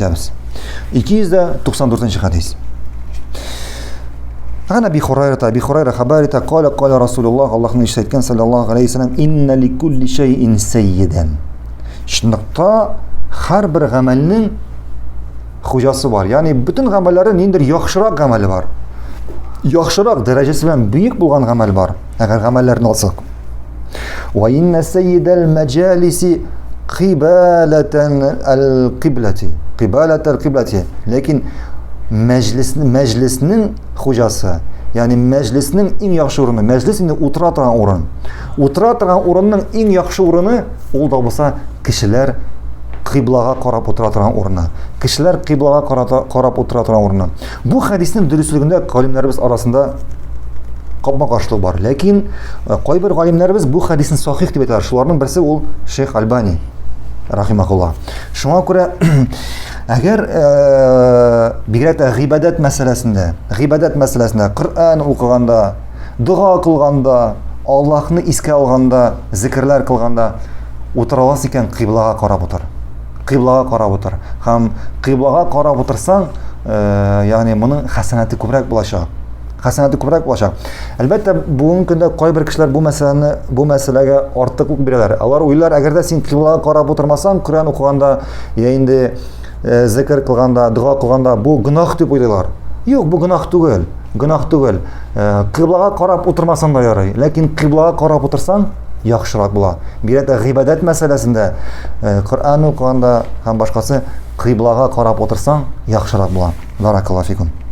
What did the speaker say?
итәбез. 294 хәдис. Ан Аби Хурайра, Аби Хурайра хәбәр итә, кала кала Расулуллаһ, Аллаһның илчесе әйткән саллаллаһу алейһи вәсәлләм, инна ликулли шәйин саййидан. Чынлыкта һәрбер гамәлнең хуҗасы бар. Ягъни бөтен гамәлләре ниндидер яхшырак гамәле бар. Яхшырак дәрәҗәсе белән бөек булган гамәл бар. Әгәр гамәлләрне алсак. Ва инна саййидал маҗалиси кыйбалатан ал-кыйблати. Кыйбалат ал-кыйблати. Ләкин мәҗлес мәҗлеснең хуҗасы, ягъни мәҗлеснең иң яхшы урыны, мәҗлес инде утыра торган урын. Утыра торган урынның иң яхшы урыны ул да булса кешеләр кыйблага карап утыра торган урыны. Кешеләр кыйблага карап утыра торган урыны. Бу хәдиснең дөреслегендә галимнәребез арасында капма-каршылык бар. Ләкин э, кайбер галимнәребез бу хәдисне сахих дип әйтәләр. Шуларның берсе ул Шейх Альбани рахимахулла. Шуңа күрә әгәр э, бигрәк тә гыйбадәт мәсьәләсендә, гыйбадәт мәсьәләсендә Коръән укыганда, дога кылганда, Аллаһны искә алганда, зикерләр кылганда утыра аласың икән, кыйблага карап утыр. Кыйблага карап утыр. Һәм кыйблага карап утырсаң, э, ягъни моның хәсәнәте күбрәк булачак. Хәсәнәте күбрәк булачак. Әлбәттә, бүгенге көндә кайбер кешеләр бу мәсьәләне, бу мәсьәләгә артык ук бирәләр. Алар уйлар, әгәр дә син кыйблага карап утырмасаң, Коръән укыганда я инде э, зикр кылганда, дога кылганда бу гөнаһ дип уйлыйлар. Юк, бу гөнаһ түгел. Гөнаһ түгел. Э, кыйблага карап утырмасаң да ярый. Ләкин кыйблага карап утырсаң, яхшырак була. Бигрәк тә гыйбадәт мәсьәләсендә, э, Коръән укыганда һәм башкасы кыйблага карап утырсаң, яхшырак була. Баракаллаһу фикум.